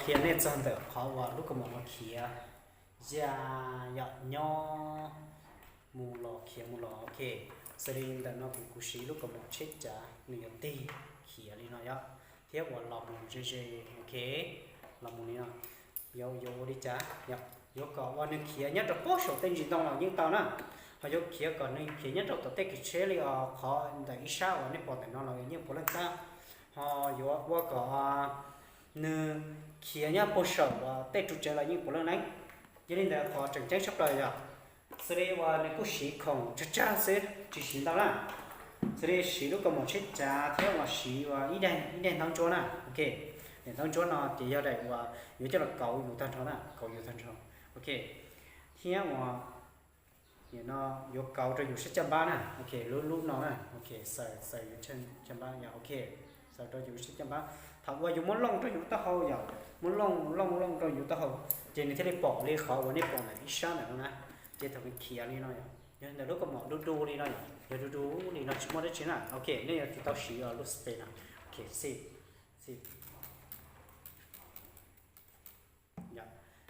Qhia nej txog ntawm qhov uas lub kaus mom no khiav ya yom, nyob mus los khiav mus los, ok. Xws li ntawm no kuv, kuv siv lub kaus mom tsheb cav nws yuav tig khiav li no yom, thiab uas los mus ze ze, ok, los mus li no. Yuav, yuav ua li cas? Yuav kom uas nws khiav nyob rau pem saum tej ntsis ntoo los yeej tau na, ho yuav khiav kom nws khiav nyob rau tom tej kwv tsheb li os, qhov ntawm ib sab uas nej pom ntawm no los yeej puav leej tau, ho yuav ua kom nws khiav nyob puag saum uas tej ru tsev los yeej puav leej neeb. Yog li ntawd qhov tseem ceeb tshaj plaws yog xws li uas nws kuj siv khoom tsawg tsawg xwb, tsis siv ntau na. Xws li siv lub kaus mom tsheb cav thiab uas siv uas ib daim, ib daim ntaub ntsuab na, ok. Daim ntaub ntsuab no ces yog daim uas yuav coj los kauv yus tag nrho na, kauv yus tag nrho, ok. Thiab uas nim no yuav kauv rau yus sab caj npab na, ok, lub, lub no na, ok, xaws, xaws yus caj npab yog, ok, xaws rau yus sab caj npab. Thaum uas yus muab looj rau yus taub hau yom, muab looj, looj, looj rau yus taub hau, ces nws thiaj li pom li qhov uas nej pom ntawm ib sab ntawm no na. Ces thaum nws khiav li no yom, yog ntawm lub kaus mom du du li no yom, yog du du li no tsis muaj dab tsi na, ok, nej yuav tsum tau siv lub space no, ok, shift, shift.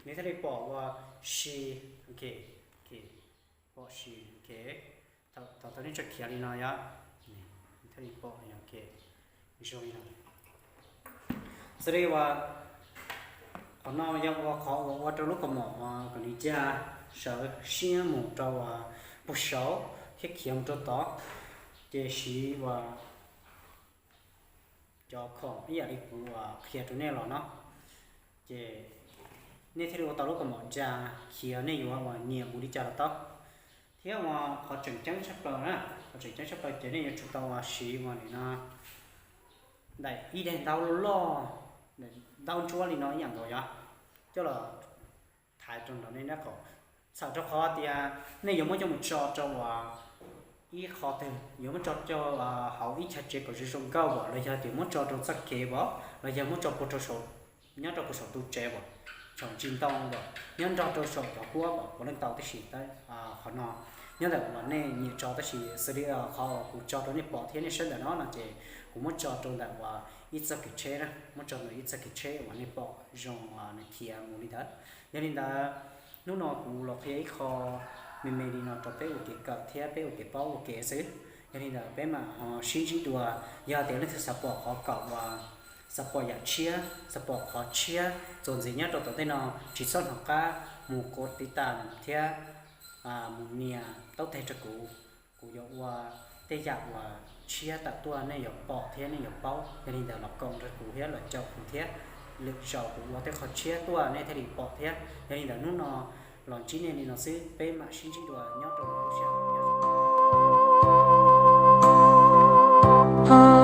Nws thiaj li pom uas si, ok, ok, pom si, ok. Thaum, thaum, thaum nej tso khiav li no yom, nws thiaj li pom, ok, zoo li no. Xws li uas qhov no yog ua qhov uas ua rau lub kaus mom uas kom nws ya sawv siab mus rau uas puag saud thiab khiav mus rau tod, ces siv uas cov khoom ib yam li kuv uas qhia rau nej los no, ces nej thiaj li ua tau lub kaus mom ya khiav, nej yuav uas nyiam mus li cas los tau. Thiab uas qhov tseem ceeb tshaj plaws na, qhov tseem ceeb tshaj plaws ces nej yuav tsum tau uas siv uas nim no daim ib daim ntaub loj loj, ntaub ntsuab li no ib yam nkaus yom, coj los thaiv rau nram nej nraub qaum. Txhawm rau qhov tias nej yuav muab coj mus tso rau uas ib qho twg, yuav muab tso rau hauv ib chav tsev kom zoo zoo nkauj as, los yog tias muab tso rau txoj kev as, los yog muab tso puag rau saum, nyob rau puag saum tus tsev as, saum ntsis ntoo as, nyob nrog rau saum cov huab as, puav leej tau tib si. Qhov no nyob ntawm uas nej nyiam tso, tab sis xws li qhov uas kuv tso rau nej pom thiab nej saib ntawm no no ces kuv muab tso rau ntawm uas ib txoj kev tsheb na, muab tso ntawm ib txoj kev tsheb uas nej pom zoo uas nws khiav mus li ntawd. Yog li ntawd, hnub no kuv los qhia ib qho me me li no rau peb ua kev kawm thiab peb ua kev paub ua kev xwb. Yog li ntawd peb mam ho sib ntsib dua. Yog tias leej twg xav pom qhov kawm uas xav pom yam tshiab, xav pom qhov tshiab txuas ntxiv nyob rau tom ntej no, tsis txhob hnov qab mus kov tiv tas thiab mus nias taub teg rau kuv. Kuv yuav ua tej yam uas tshiab tawm tuaj nej yuav pom thiab nej yuav paub. Yog li ntawd los koom nrog kuv thiab los caum kuv thiab, lwm zaus kuv ua tej qho tshiab tuaj nej thiaj li pom thiab. Yog li ntawd hnub no los ntsib nej li no xwb, peb mam sib ntsib dua nyob rau lub sij hawm